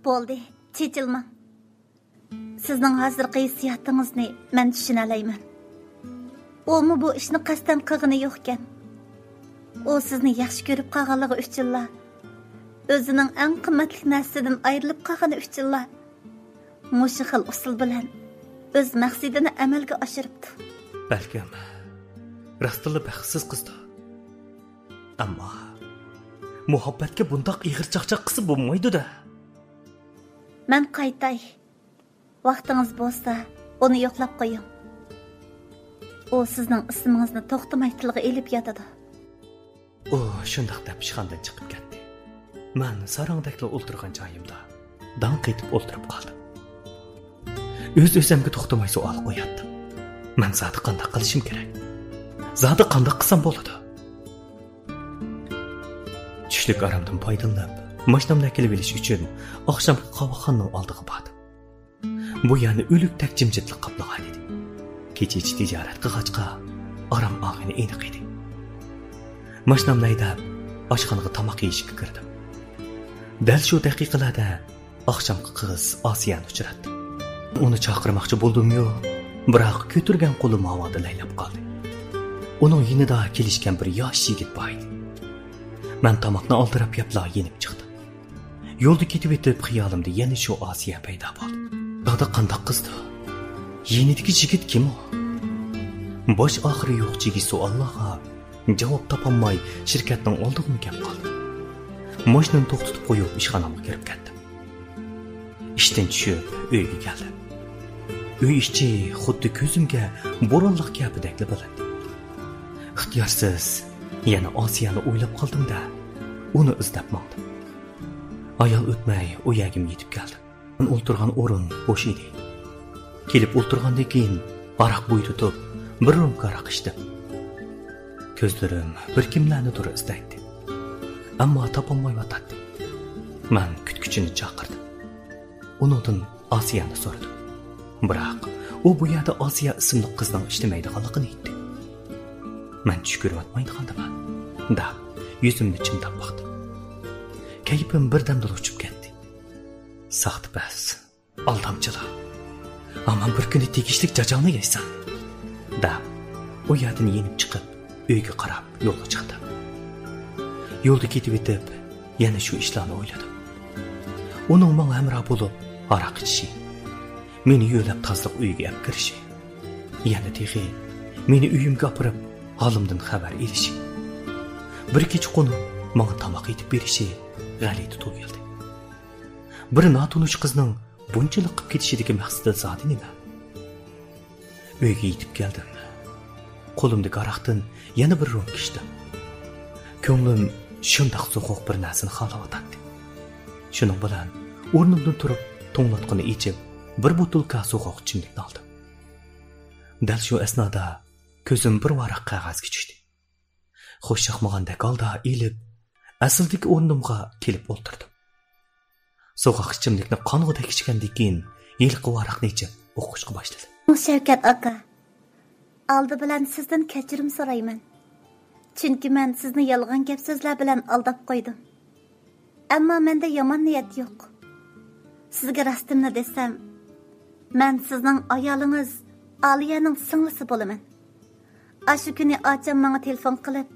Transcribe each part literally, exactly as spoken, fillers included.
بولدى، چېچىلماڭ. سىزنىڭ ھازىرقى ھېسسىياتىڭىزنى مەن چۈشىنەلەيمەن. ئۇمۇ بۇ ئىشنى قەستەن قىلغىنى يوقكەن. ئۇ سىزنى ياخشى كۆرۈپ قالغانلىقى ئۈچۈنلا، ئۆزىنىڭ ئەڭ قىممەتلىك نەرسىسىدىن ئايرىلىپ قالغىنى ئۈچۈنلا، مۇشۇ خىل ئۇسۇل بىلەن ئۆز مەقسىتىنى ئەمەلگە ئاشۇرۇپتۇ. بەلكىم، راستتىنلا بەختسىز قىزدۇ. ئەمما، مۇھەببەتكە بۇنداق ئېغىر چاقچاق قىلسا بولمايدۇ-دە. مەن قايتاي. ۋاقتىڭىز بولسا، ئۇنى يوقلاپ قويۇڭ. ئۇ سىزنىڭ ئىسمىڭىزنى توختىماي تىلغا ئېلىپ ياتىدۇ. ئۇ شۇنداق دەپ ئىشخانىدىن چىقىپ كەتتى. مەن ساراڭدەكلا ئولتۇرغان جايىمدا داڭ قېتىپ ئولتۇرۇپ قالدىم. ئۆز-ئۆزۈمگە توختىماي سوئال قوياتتىم. مەن زادى قانداق قىلىشىم كېرەك؟ زادى قانداق قىلسام بولىدۇ؟ چۈشلۈك ئارامدىن پايدىلىنىپ، ماشىنامنى ئەكېلىۋېلىش ئۈچۈن ئاخشامقى قاۋاقخانىنىڭ ئالدىغا باردىم. بۇ يەرنى ئۆلۈكتەك جىمجىتلىق قاپلىغان ئىدى. كېچىچە تىجارەت قىلغاچقا، ئارام ئالغىنى ئېنىق ئىدى. ماشىنامنى ھەيدەپ، ئاشخانىغا تاماق يېيىشكە كىردىم. دەل شۇ دەقىقىلەردە ئاخشامقى قىز ئاسىيەنى ئۇچراتتىم. ئۇنى چاقىرماقچى بولدۇممۇ، بىراق كۆتۈرگەن قولۇم ھاۋادا لەيلەپ قالدى. ئۇنىڭ يېنىدا كېلىشكەن بىر ياش يىگىت بار ئىدى. مەن تاماقنى ئالدىراپ يەپلا يېنىپ چىقتىم. يولدا كېتىۋېتىپ، خىيالىمدا يەنە شۇ ئاسىيە پەيدا بولدى. دادا قانداق قىزدۇ؟ يېنىدىكى يىگىت كىم ئۇ؟ باش ئاخىرى يوق جىگىي سوئاللارغا جاۋاب تاپالماي، شىركەتنىڭ ئالدىغىمۇ كەپ قالدىم. ماشىنىنى توختىتىپ قويۇپ، ئىشخانامغا كىرىپ كەتتىم. ئىشتىن چۈشۈپ، ئۆيگە كەلدىم. ئۆي ئىچى خۇددى كۆزۈمگە بورانلىق كەپىدەكلا بىلىندى. ئىختىيارسىز يەنە ئاسىيەنى ئويلاپ قالدىم-دە، ئۇنى ئىزدەپ ماڭدىم. ھايال ئۆتمەي ئۇ يەرگىمۇ يېتىپ كەلدىم. مەن ئولتۇرغان ئورۇن بوش ئىدى. كېلىپ ئولتۇرغاندىن كېيىن، ھاراق بوي تۇتۇپ، بىر رومكا ھاراق ئىچتىم. كۆزلىرىم بىر كىملەرنىدۇر ئىزدەيتتى. ئەمما تاپالمايۋاتاتتى. مەن كۈتكۈچىنى چاقىردىم. ئۇنىڭدىن ئاسىيەنى سورىدىم. بىراق، ئۇ بۇ يەردە ئاسىيە ئىسىملىق قىزنىڭ ئىشلىمەيدىغانلىقىنى ئېيتتى. مەن چۈش كۆرۈۋاتمايدىغاندىمەن، دەپ، يۈزۈمنى چىمداپ باقتىم. كەيپىم بىردەمدىلا ئۇچۇپ كەتتى. ساختىپەز، ئالدامچىلار. ھامان بىر كۈنى تېگىشلىك جاجاڭنى يەيسەن، دەپ، ئۇ يەردىن يېنىپ چىقىپ، ئۆيگە قاراپ يولغا چىقتىم. يولدا كېتىۋېتىپ، يەنە شۇ ئىشلارنى ئويلىدىم. ئۇنىڭ ماڭا ھەمراھ بولۇپ ھاراق ئىچىشى، مېنى يۆلەپ تازىلىق ئۆيىگە ئەپ كىرىشى، يەنە تېخى مېنى ئۆيۈمگە ئاپىرىپ، ھالىمدىن خەۋەر ئېلىشى، بىر كېچە قونۇپ، ماڭا تاماق ئېتىپ بېرىشى غەلىتە تۇيۇلدى. بىر ناتونۇش قىزنىڭ بۇنچىلىق قىلىپ كېتىشىدىكى مەقسىتى زادى نېمە؟ ئۆيگە يېتىپ كەلدىم. قولۇمدىكى ھاراقتىن يەنە بىر رومكا ئىچتىم. كۆڭلۈم شۇنداق سوغۇق بىر نەرسىنى خالاۋاتاتتى. شۇنىڭ بىلەن ئورنۇمدىن تۇرۇپ، توڭلاتقۇنى ئېچىپ، بىر بوتۇلكا سوغۇق ئىچىملىكنى ئالدىم. دەل شۇ ئەسنادا كۆزۈم بىر ۋاراق قەغەزگە چۈشتى. خۇش ياقمىغاندەك ھالدا ئېلىپ، ئەسلىدىكى ئورنۇمغا كېلىپ ئولتۇردۇم. سوغۇق ئىچىملىكنى قانغۇدەك ئىچكەندىن كېيىن، ھېلىقى ۋاراقنى ئېچىپ ئوقۇشقا باشلىدىم. شەۋكەت ئاكا، ئالدى بىلەن سىزدىن كەچۈرۈم سورايمەن. چۈنكى مەن سىزنى يالغان گەپ سۆزلەر بىلەن ئالداپ قويدۇم. ئەمما مەندە يامان نىيەت يوق. سىزگە راستىمنى دېسەم، مەن سىزنىڭ ئايالىڭىز ئالىيەنىڭ سىڭلىسى بولىمەن. ئاشۇ كۈنى ئاچام ماڭا تېلېفون قىلىپ،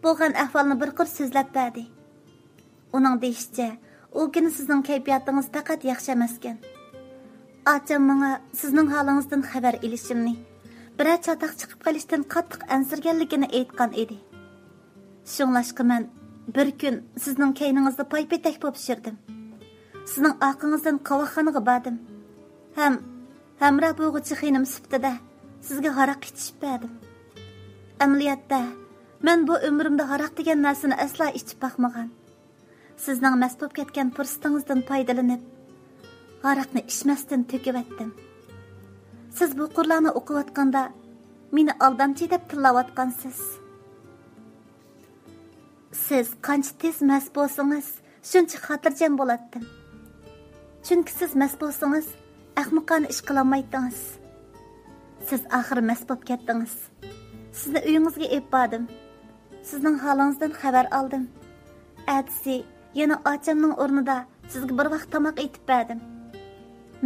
بولغان ئەھۋالنى بىر قۇر سۆزلەپ بەردى. ئۇنىڭ دېيىشىچە، ئۇ كۈنى سىزنىڭ كەيپىياتىڭىز پەقەت ياخشى ئەمەسكەن. ئاچام ماڭا سىزنىڭ ھالىڭىزدىن خەۋەر ئېلىشىمنى، بىرەر چاتاق چىقىپ قېلىشتىن قاتتىق ئەنسىرىگەنلىكىنى ئېيتقان ئىدى. شۇڭلاشقا مەن بىر كۈن سىزنىڭ كەينىڭىزدە پايپېتەك بولۇپ يۈردۈم. سىزنىڭ ئارقىڭىزدىن قاۋاقخانىغا باردىم. ھەم ھەمراھ بولغۇچى خېنىم سۈپىتىدە سىزگە ھاراق ئىچىشىپ بەردىم. ئەمەلىيەتتە، مەن بۇ ئۆمرۈمدە ھاراق دېگەن نەرسىنى ئەسلا ئىچىپ باقمىغان. سىزنىڭ مەست بولۇپ كەتكەن پۇرسىتىڭىزدىن پايدىلىنىپ، ھاراقنى ئىچمەستىن تۆكۈۋەتتىم. سىز بۇ قۇرلارنى ئوقۇۋاتقاندا، مېنى ئالدامچى دەپ تىللاۋاتقانسىز. سىز قانچە تېز مەست بولسىڭىز، شۇنچە خاتىرجەم بولاتتىم. چۈنكى سىز مەست بولسىڭىز، ئەخمىقانە ئىش قىلالمايتتىڭىز. سىز ئاخىرى مەست بولۇپ كەتتىڭىز. سىزنى ئۆيىڭىزگە ئېلىپ باردىم. سىزنىڭ ھالىڭىزدىن خەۋەر ئالدىم. ئەتىسى يەنە ئاچامنىڭ ئورنىدا سىزگە بىر ۋاق تاماق ئېتىپ بەردىم.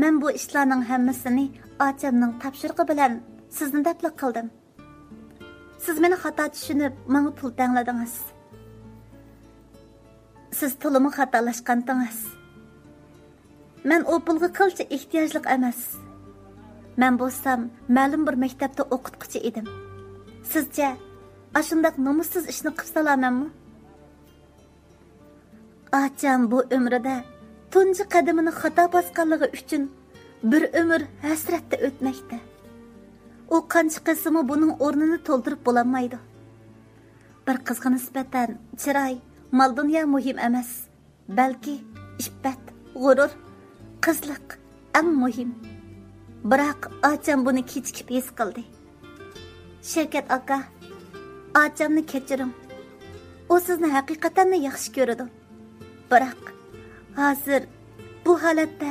مەن بۇ ئىشلارنىڭ ھەممىسىنى ئاچامنىڭ تاپشۇرۇقى بىلەن سىزنى دەپلا قىلدىم. سىز مېنى خاتا چۈشىنىپ، ماڭا پۇل تەڭلىدىڭىز. سىز تولىمۇ خاتالاشقانتىڭىز. مەن ئۇ پۇلغا قىلچە ئېھتىياجلىق ئەمەس. مەن بولسام مەلۇم بىر مەكتەپتە ئوقۇتقۇچى ئىدىم. سىزچە، ئاشۇنداق نومۇسسىز ئىشنى قىپ سالامەنمۇ؟ ئاچام بۇ ئۆمرىدە تۇنجى قەدىمىنى خاتا باسقانلىقى ئۈچۈن بىر ئۆمۈر ھەسرەتتە ئۆتمەكتە. ئۇ قانچە قىلسىمۇ بۇنىڭ ئورنىنى تولدۇرۇپ بولالمايدۇ. بىر قىزغا نىسبەتەن چىراي، مال-دۇنيا مۇھىم ئەمەس. بەلكى ئىپپەت، غۇرۇر، قىزلىق ئەڭ مۇھىم. بىراق ئاچام بۇنى كېچىكىپ ھېس قىلدى. شەۋكەت ئاكا، ئاچامنى كەچۈرۈڭ. ئۇ سىزنى ھەقىقەتەنمۇ ياخشى كۆرىدۇ. بىراق، ھازىر بۇ ھالەتتە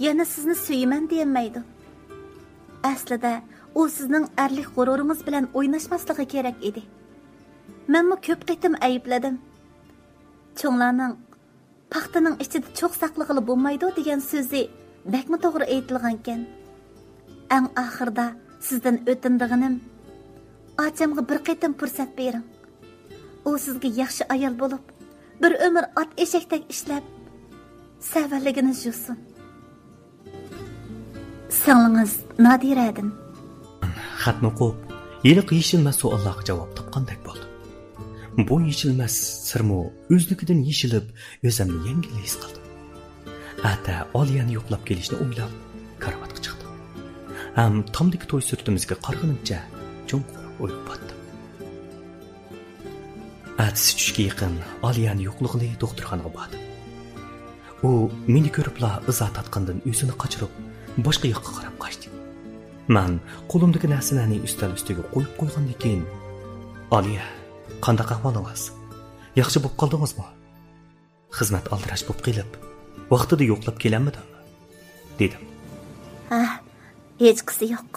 يەنە سىزنى سۆيىمەن دېيەلمەيدۇ. ئەسلىدە ئۇ سىزنىڭ ئەرلىك غۇرۇرىڭىز بىلەن ئويناشماسلىقى كېرەك ئىدى. مەنمۇ كۆپ قېتىم ئەيىبلىدىم. چوڭلارنىڭ «پاختىنىڭ ئىچىدە چوغ ساقلىغىلى بولمايدۇ» دېگەن سۆزى بەكمۇ توغرا ئېيتىلغانكەن. ئەڭ ئاخىرىدا سىزدىن ئۆتۈنىدىغىنىم، ئاچامغا بىر قېتىم پۇرسەت بېرىڭ. ئۇ سىزگە ياخشى ئايال بولۇپ، بىر ئۆمۈر ئات ئېشەكتەك ئىشلەپ، سەۋەنلىكىنى يۇسۇن. سىڭلىڭىز نادىرەدىن. خەتنى ئوقۇپ، ھېلىقى يېشىلمەس سوئاللارغا جاۋاب تاپقاندەك بولدۇم. بۇ يېشىلمەس سىرمۇ ئۆزلۈكىدىن يېشىلىپ، ئۆزۈمنى يەڭگىل ھېس قىلدىم. ئەتە ئالىيەنى يوقلاپ كېلىشنى ئويلاپ، كارىۋاتقا چىقتىم. ھەم تامدىكى توي سۈرىتىمىزگە قارىغىنىمچە چوڭقۇر ئويغا پاتتىم. ئەتىسى چۈشكە يېقىن ئالىيەنى يوقلىغىلى دوختۇرخانىغا باردىم. ئۇ مېنى كۆرۈپلا ئىزا تارتقاندىن ئۆزىنى قاچۇرۇپ، باشقا ياققا قاراپ قاچتى. مەن قولۇمدىكى نەرسىلەرنى ئۈستەل ئۈستىگە قويۇپ قويغاندىن كېيىن، «ئالىيە، قانداق ئەھۋالىڭىز؟ ياخشى بولۇپ قالدىڭىزمۇ؟ خىزمەت ئالدىراش بولۇپ قېلىپ، ۋاقتىدا يوقلاپ كېلەلمىدىم» دېدىم. ھە، ھېچقىسى يوق.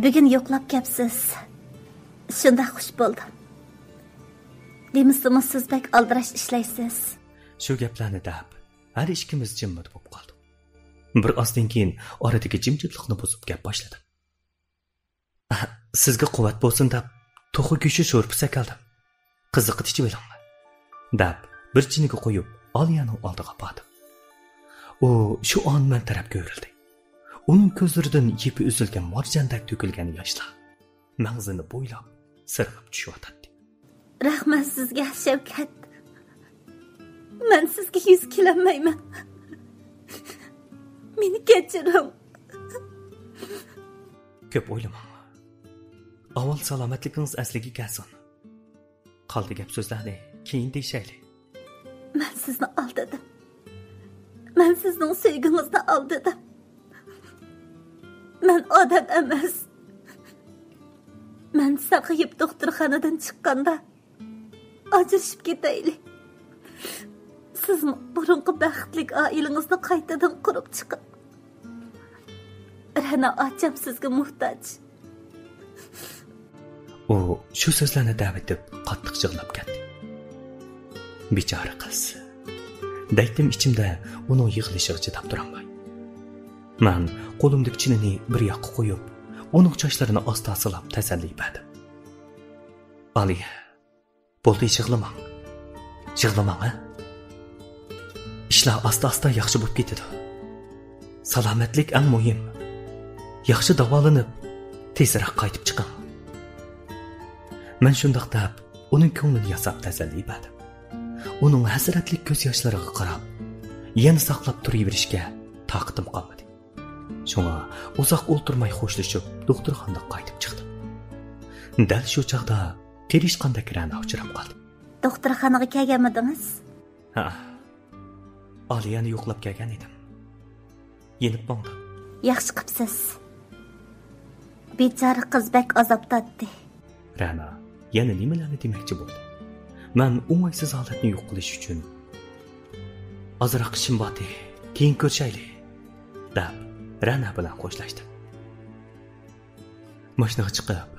بۈگۈن يوقلاپ كەپسىز. شۇنداق خۇش بولدۇم. دېمىسىمۇ سىز بەك ئالدىراش ئىشلەيسىز. شۇ گەپلەرنى دەپ، ھەر ئىككىمىز جىممىدە بولۇپ قالدۇق. بىر ئازدىن كېيىن ئارىدىكى جىمجىتلىقنى بۇزۇپ گەپ باشلىدىم. «سىزگە قۇۋۋەت بولسۇن دەپ، توخۇ گۆشى شورپىسى ئەكەلدىم. قىزىقىدە ئىچىۋېلىڭلار» دەپ، بىر چىنىگە قويۇپ، ئالىيەنىڭ ئالدىغا باردىم. ئۇ شۇ ئان مەن تەرەپكە ئۆرۈلدى. ئۇنىڭ كۆزلىرىدىن يىپى ئۈزۈلگەن مارجاندەك تۆكۈلگەن ياشلار مەڭزىنى بويلاپ سىرغىپ چۈشۈۋاتاتتى. رەھمەت سىزگە، شەۋكەت. مەن سىزگە يۈز كېلەلمەيمەن. مېنى كەچۈرۈڭ. كۆپ ئويلىماڭ. ئاۋۋال سالامەتلىكىڭىز ئەسلىگە كەلسۇن. قالدى گەپ سۆزلەرنى كېيىن دېيىشەيلى. مەن سىزنى ئالدىدىم. مەن سىزنىڭ سۆيگۈڭىزنى ئالدىدىم. مەن ئادەم ئەمەس. مەن ساقىيىپ دوختۇرخانىدىن چىققاندا، ئاجرىشىپ كېتەيلى. سىزمۇ بۇرۇنقى بەختلىك ئائىلىڭىزنى قايتىدىن قۇرۇپ چىقىڭ. رەنا ئاچام سىزگە موھتاج. ئۇ شۇ سۆزلەرنى دەۋېتىپ، قاتتىق يىغلاپ كەتتى. بىچارە قىز، دەيتتىم ئىچىمدە ئۇنىڭ يىغلىشىغا چىداپ تۇرالماي. مەن قولۇمدىكى چىنىنى بىر ياققا قويۇپ، ئۇنىڭ چاچلىرىنى ئاستا سىلاپ تەسەللى بەردىم. ئالىيە، بولدى، يىغلىماڭ. يىغلىماڭ، ھە؟ ئىشلار ئاستا-ئاستا ياخشى بولۇپ كېتىدۇ. سالامەتلىك ئەڭ مۇھىم. ياخشى داۋالىنىپ، تېزرەك قايتىپ چىقىڭ. مەن شۇنداق دەپ، ئۇنىڭ كۆڭلىنى ياساپ تەسەللى بەردىم. ئۇنىڭ ھەسرەتلىك كۆز ياشلىرىغا قاراپ، يەنە ساقلاپ تۇرۇۋېرىشكە تاقىتىم قالمىدى. شۇڭا ئۇزاق ئولتۇرماي خوشلىشىپ، دوختۇرخانىدىن قايتىپ چىقتىم. دەل شۇ چاغدا قېرىشقاندەك رەنا ئۇچراپ قالدى. دوختۇرخانىغا كەلگەنمىدىڭىز؟ ھە. ئالىيەنى يوقلاپ كەلگەن ئىدىم. يېنىپ ماڭدىم. ياخشى قىپسىز. بىچارە قىز بەك ئازاب تارتتى. رەنا يەنە نېمىلەرنى دېمەكچى بولدى. مەن ئوڭايسىز ھالەتنى يوق قىلىش ئۈچۈن، ئازراق ئىشىم باتى، كېيىن كۆرۈشەيلى، دەپ رەنا بىلەن خوشلاشتىم. ماشىنىغا چىقىپ،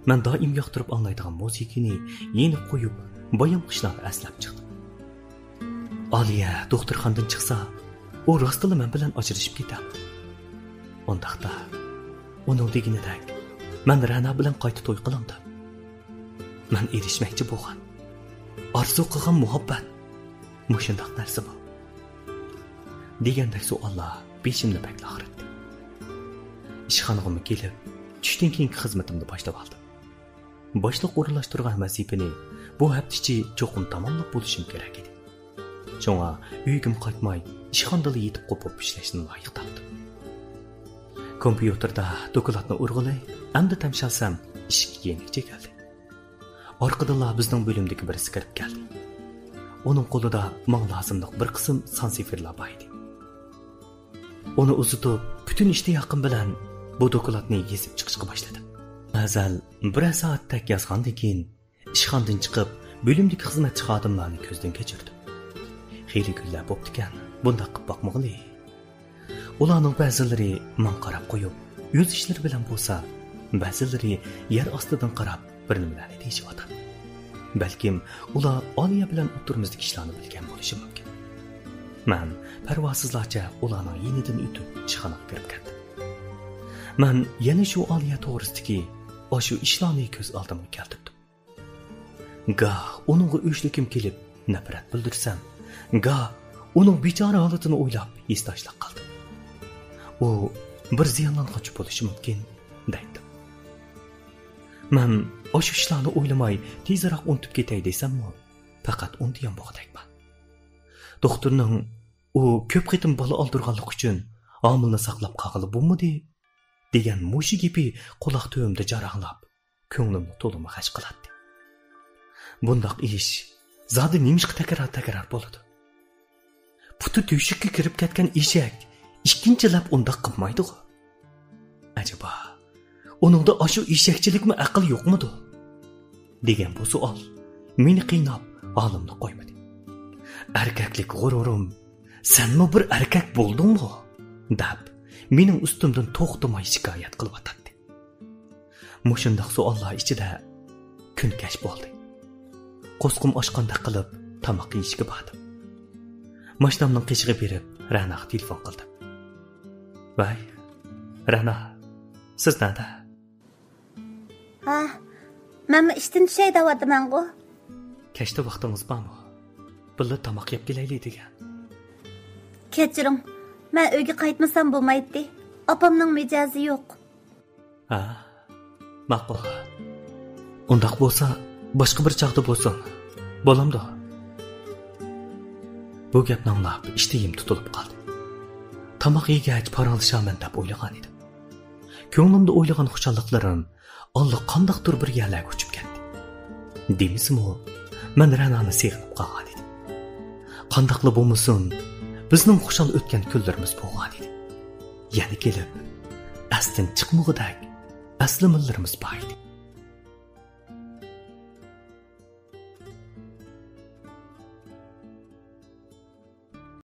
مەن دائىم ياقتۇرۇپ ئاڭلايدىغان مۇزىكىنى يېنىپ قويۇپ، بايام قىشلارنى ئەسلەپ چىقتىم. ئالىيە دوختۇرخانىدىن چىقسا، ئۇ راستلا مەن بىلەن ئاجرىشىپ كېتەر. ئۇنداقتا، ئۇنىڭ دېگىنىدەك، مەن رەنا بىلەن قايتا توي قىلامدۇ؟ مەن ئېرىشمەكچى بولغان، ئارزۇ قىلغان مۇھەببەت مۇشۇنداق نەرسىمۇ؟ دېگەندەك سوئاللار بېشىمنى بەكلا ئاغرىتتى. ئىشخانىغىمۇ كېلىپ، چۈشتىن كېيىنكى خىزمىتىمنى باشلاۋالدىم. باشلىق ئورۇنلاشتۇرغان ۋەزىپىنى بۇ ھەپتە ئىچى چوقۇم تاماملاپ بولۇشۇم كېرەك ئىدى. شۇڭا ئۆيگىمۇ قايتماي، ئىشخانىدىلا يېتىپ قوپۇپ ئىشلەشنى لايىق تاپتىم. كومپيۇتېردا دوكلاتنى ئۇرغىلى، ئەمدى تەمشەلسەم، ئىشىك يېنىكچە كەلدى. ئارقىدىنلا بىزنىڭ بۆلۈمدىكى بىرسى كىرىپ كەلدى. ئۇنىڭ قولىدا ماڭا لازىملىق بىر قىسىم سان سىفىرلار بار ئىدى. ئۇنى ئۇزىتىپ، پۈتۈن ئىشتىياقىم بىلەن بۇ دوكلاتنى يېزىپ چىقىشقا باشلىدىم. ئەزەل بىرەر سائەتتەك يازغاندىن كېيىن، ئىشخانىدىن چىقىپ، بۆلۈمدىكى خىزمەتچى خادىملارنى كۆزدىن كەچۈردۈم. خېلى كۈنلەر بوپتىكەن، بۇنداق قىپ باقمىغىلى. ئۇلارنىڭ بەزىلىرى ماڭا قاراپ قويۇپ، ئۆز ئىشلىرى بىلەن بولسا، بەزىلىرى يەر ئاستىدىن قاراپ، بىر نېمىلەرنى دېيىشىۋاتاتتى. بەلكىم ئۇلار ئالىيە بىلەن ئوتتۇرىمىزدىكى ئىشلارنى بىلگەن بولۇشى مۇمكىن. مەن پەرۋاسىزلارچە ئۇلارنىڭ يېنىدىن ئۆتۈپ، ئىشخانىغا كىرىپ كەتتىم. مەن يەنە شۇ ئالىيە توغرىسىدىكى ئاشۇ ئىشلارنى كۆز ئالدىمغا كەلتۈردۈم. گاھ ئۇنىڭغا ئۆچلىكىم كېلىپ، نەپرەت بىلدۈرسەم، گاھ ئۇنىڭ بىچارە ھالىتىنى ئويلاپ، ھېسداشلىق قىلدىم. ئۇ بىر زىيانلانغۇچى بولۇشى مۇمكىن، دەيتتىم. مەن ئاشۇ ئىشلارنى ئويلىماي، تېزرەك ئۇنتۇپ كېتەي دېسەممۇ، پەقەت ئۇنتۇيام بوغۇدەكمەن. دوختۇرنىڭ ئۇ كۆپ قېتىم بالا ئالدۇرغانلىقى ئۈچۈن ھامىلىنى ساقلاپ قالغىلى بولمىدى، دېگەن مۇشۇ گېپى قۇلاق تۈۋىمدە جاراڭلاپ، كۆڭلۈمنى تولىمۇ غەش قىلاتتى. بۇنداق ئىش زادى نېمىشقا تەكرار-تەكرار بولىدۇ؟ پۇتى تۆشۈككە كىرىپ كەتكەن ئېشەك ئىككىنچىلەپ ئۇنداق قىلمايدىغۇ؟ ئەجەبا، ئۇنىڭدا ئاشۇ ئېشەكچىلىكمۇ، ئەقىل يوقمىدۇ؟ دېگەن بۇ سوئال مېنى قىيناپ، ھالىمنى قويمىدى. ئەركەكلىك غۇرۇرۇم، «سەنمۇ بىر ئەركەك بولدۇڭمۇ؟» دەپ، مېنىڭ ئۈستۈمدىن توختىماي شىكايەت قىلىۋاتاتتى. مۇشۇنداق سوئاللار ئىچىدە كۈن كەچ بولدى. قورسىقىم ئاچقاندەك قىلىپ، تاماق يېيىشكە باردىم. ماشىنامنىڭ قېشىغا بېرىپ، رەناغا تېلېفون قىلدىم. «ۋەي، رەنا، سىز نەدە؟» «ھە، مەنمۇ ئىشتىن چۈشەي دەۋاتىمەنغۇ.» «كەچتە ۋاقتىڭىز بارمۇ؟ بىللە تاماق يەپ كېلەيلى» دېگەن. «كەچۈرۈڭ، مەن ئۆيگە قايتمىسام بولمايتتى. ئاپامنىڭ مىجەزى يوق.» «ھە، ماقۇل. ئۇنداق بولسا، باشقا بىر چاغدا بولسۇن. بولامدۇ؟» بۇ گەپنى ئاڭلاپ، ئىشتىيىم تۇتۇلۇپ قالدى. تاماق يېگەچ پاراڭلىشارمەن دەپ ئويلىغان ئىدىم. كۆڭلۈمدە ئويلىغان خۇشاللىقلىرىم ئاللىقانداقتۇر بىر يەرلەرگە ئۇچۇپ كەتتى. دېمىسىمۇ، مەن رەنانى سېغىنىپ قالغان ئىدىم. قانداقلا بولمىسۇن، بىزنىڭ خۇشال ئۆتكەن كۈنلىرىمىز بولغان ئىدى. يەنە كېلىپ، ئەستىن چىقمىغۇدەك ئەسلىمىلىرىمىز بار ئىدى.